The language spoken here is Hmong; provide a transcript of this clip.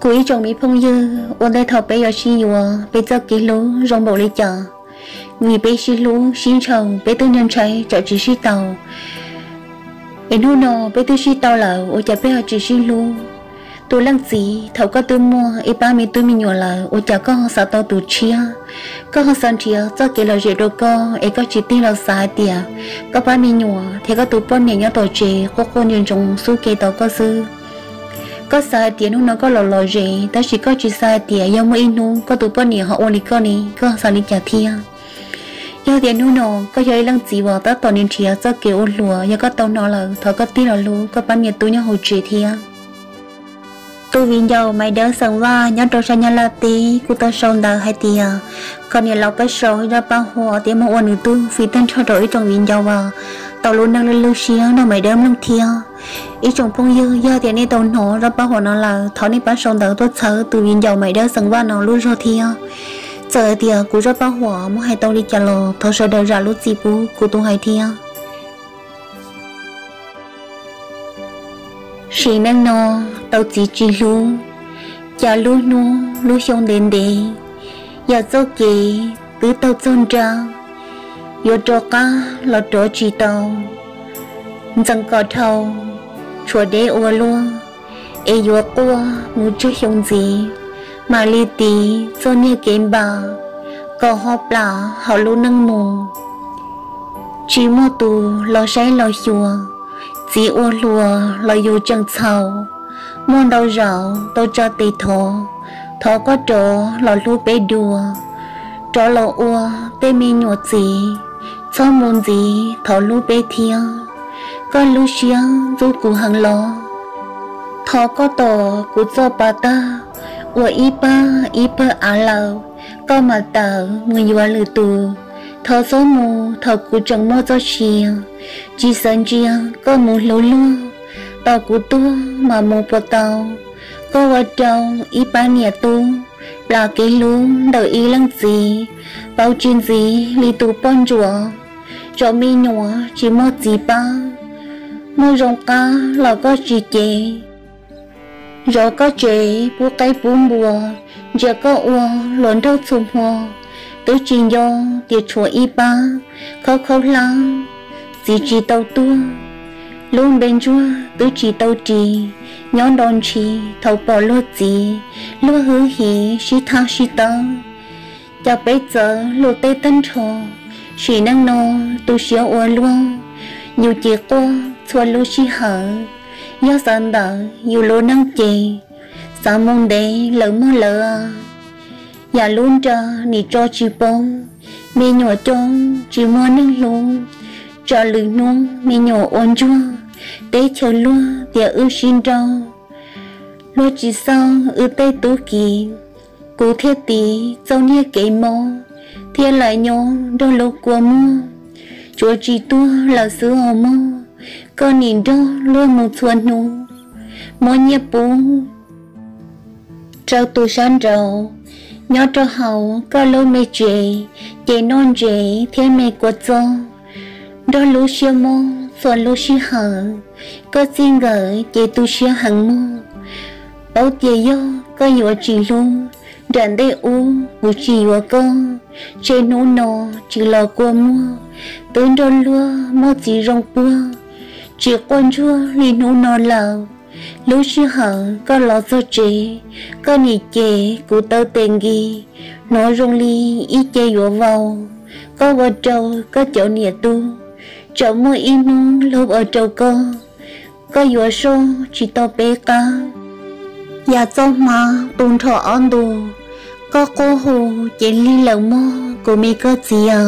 Kuv ib tsoom me phooj ywg, ua ntej thaum peb yuav sib yuav, peb txoj kev hlub zoo npaum li cas? Vim peb sib hlub sib ntshaw, peb twb ntshai tsam tsis sib tau. Es hnub no peb twb sib tau lawm, ua cas peb ho tsis sib hlub? Tus leej txiv, thaum koj twb muaj ib pab me tub me nyuam lawm, ua cas koj ho xav tau tus tshiab? Koj ho xav nrhiav txoj kev lom zem rau koj, es koj tsis tig los xav hais tias koj pab me nyuam thiab koj tus poj niam nyob tom tsev quaj quaj ntsoov ntsoov xub ke tos koj xwb. Koj xav hais tias hnub no koj los lom zem, tab sis koj tsis xav hais tias yog muaj ib hnub koj tus poj niam ho ua li koj ne, koj xav li cas thiab? Yog tias hnub no koj yog ib leej txiv uas tab tom nrhiav txoj kev ua hluas, yog koj tau hnov lawm, thov koj tig los hlub koj pab niam tub nyob hauv tsev thiab. Tus viv ncaus Maiv Dawb xeem Vaj nyob rau sab Nyab Laj teb kuj tau sau ntawv hais tias kom niam laus pab sau zaj paj huam thiab muab ua nws tub fij tag nrho rau ib tsoom viv ncaus uas tau lub neej lwj lwj siab nrog Maiv Dawb mloog thiab. Ib tsoom phooj ywg, yog tias nej tau hnov zaj paj huam no lawm, thov nej pab sau ntawv tuaj txhawb tus viv ncaus Maiv Dawb xeem Vaj no lub zog thiab. Txawm hais tias kuv zaj paj huam muab hais tau li cas los thov sawv daws zam lub txim pub kuv tus hais thiab. Sim neej no tau txiv tsis hlub, cas lub hnub lub xyoo ntev ntev, yam txoj kev twb taug txog nrab, yuav rov qab los rov tsis tau. Ntxeev kom dhau, tshuav deb ua luaj, es yuav quaj mus tsawg xyoo ntxiv, mam li tiv txoj niag kev npam kom ho plam hauv lub neej mus. Tsis muaj tus los saib los xyuas, txiv ua hluas los yus tseem txhaum. Muaj ntau zaus tau tsa tes thov, thov koj rov los hlub peb dua, rov los ua tej me nyuam txiv, txhob mus ntxiv thov hlub peb thiab. Koj lub siab ntxub kuv heev los, thov koj tos kuv txoj pa tag, ua ib pab ib pawg av lawm, koj mam tawm mus yuav lwm tus. Thov txhob mus thaum kuv tseem muaj txoj sia, tsis xav ntsia koj mus hlub luag, tos kuv tuag mas mus puas tau. Koj ua rau ib pab niam tub plam kev hlub ntawm ib leej txiv, pauv tsis ntxiv li tus poj ntsuam, tsom me nyuam tsis muaj txiv pab, muaj zoo qab los koj tsis cev. Zov koj tsev pub qaib pub npua, ntsia koj ua hluas nraug txhua hmo, twb tsis nco tias tshuav ib pab khaub khaub hlab, txiv tsis tau tuag, lub npe ntsuag twb tsis tau ris, nyob nto ntshis thaum pom luag txiv, luag hwj hiv sib thaj sib tawb. Cas peb txawv luag tej tag nrho, sim neej no tu siab ua luaj, yus ces quaj txhua lub sij hawm. Yog xav ntawd yus lub neej ces, xav mus ntev lawm mog lawv. Yam lub nra nim tso tsis poob, me nyuam coob tsis muaj neeg hlub, tsam lwm hnub me nyuam ua ntsuag, teb chaws luag tias wb sib nrauj. Luag tsis xauj wb tej tub ki, kuv thiaj tiv txoj niag kev mob, thiaj lam nyob nrog luag kua muag. Tsuav tsis tuag lawm xwb os mog, koj nim nrog luag mus txhua hnub, muab nyiaj pub rau tus sab nraud, nyob rau hauv koj lub me tsev, ces noj ntsev thiab me kua txob, nrog lub siab mob txhua lub sij hawm. Koj txij nkawm ces tu siab heev mog, paub tias yog koj yuav tsis hlub, nram ntej ub kuv tsis yuav koj, tseg hnub no tsis los kua muag. Twb nrog luag muaj txiv zoo puag, tsis quaj ntsuag li hnub no lawm. Lub sij hawm koj los txog tsev, koj nim ces kuv taw tes nkis, hnov zoo li ib ce yuav vau. Koj ua rau koj cov niam tub, tsam muaj ib hnub luag ua rau koj, koj yuav soj tsis tau peb qab. Yam txoj hmab tu nrho ob ntu, koj quaj hu ces lig lawm mog kuv me koj txiv a.